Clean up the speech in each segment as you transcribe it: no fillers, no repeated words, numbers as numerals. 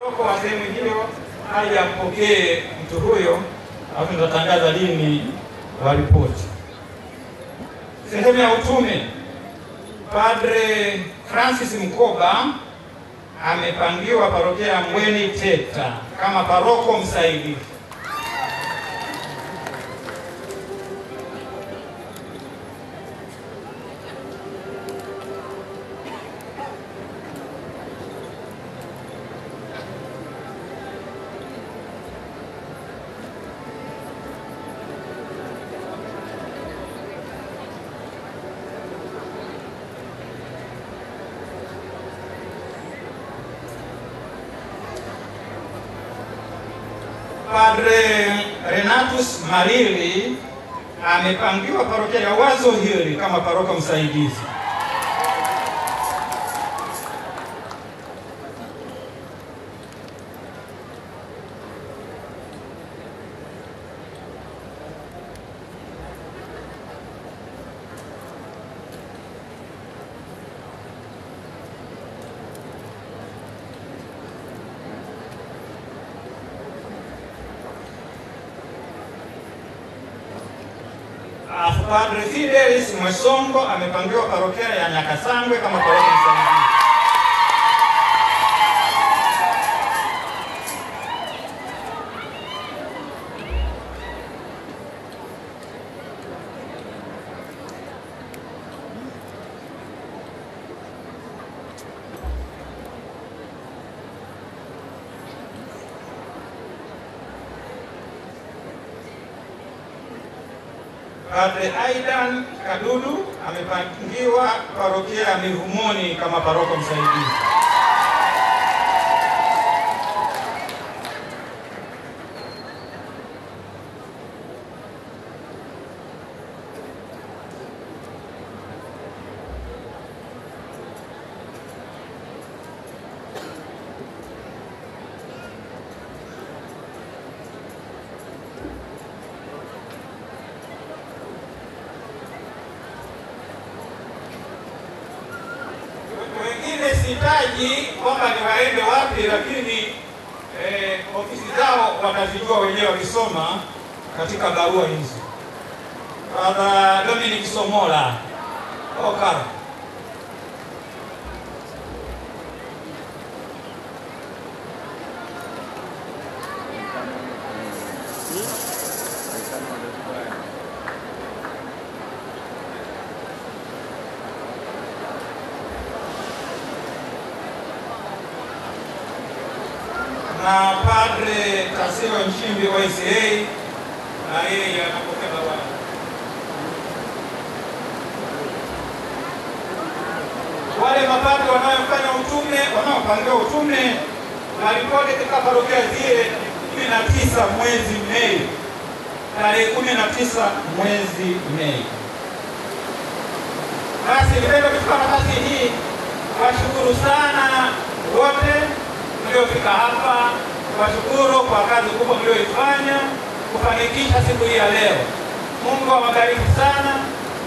Kwa sehemu hiyo aje ampokee mtu huyo, alafu tutatangaza lini wa ripoti. Sehemu ya utume, Padre Francis Mkoba amepangiwa parokia ya Mbweni Teta kama paroko msaidizi. Padre Renatus Marili amepangiwa parokia ya Wazo Hili kama paroko msaidizi. Padre Fidelis Mwesongo amepangiwa parokia ya Nyakasangwe kama paroko msaidizi. Padre Aidan Kadudu amepangiwa parokia ya Mihumoni kama paroko msaidizi. Sitaji kwamba ni waende wapi, lakini ofisi zao watazijua wenyewe wakisoma katika barua hizo. Father Dominic Somola Okara. Na Padre Tasilo Nchimbi wa ICA na yeye anapokea barua. Wale mapadre wanaofanya utume, wanaopangiwa utume, walipoti katika parokia zile 19 mwezi Mei. Tarehe 19 mwezi Mei. Basi nipende kuchukua nafasi hii washukuru sana wote mliofika hapa, washukuru kwa kazi kubwa mlioifanya kufanikisha siku hii ya leo. Mungu awabariki sana.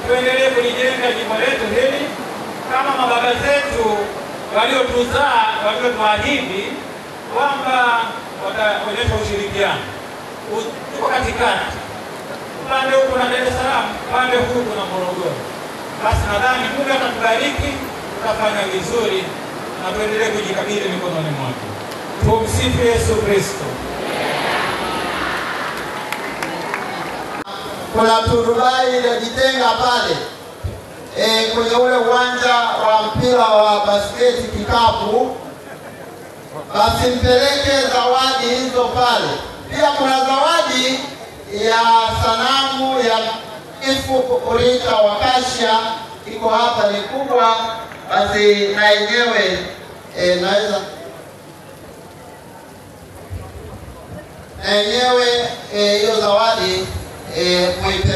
Tuendelee kulijenga jimbo letu hili kama mababa zetu waliotuzaa, waliotuahidi kwamba wataonyesha ushirikiano. Tuko katikati, upande huu kuna Dar es Salaam, upande huu kuna Morogoro. Basi nadhani Mungu atatubariki, tutafanya vizuri na tuendelee kujikabidhi mikononi mwake. Tumsifu Yesu Kristo. Kuna turubai iliyojitenga pale kwenye ule uwanja wa mpira wa basketi kikapu, basi mpeleke zawadi hizo pale. Pia kuna zawadi ya sanamu ya Ifu Rita Wakasha iko hapa, ni kubwa, basi na yenyewe naweza na yenyewe hiyo zawadi muipe.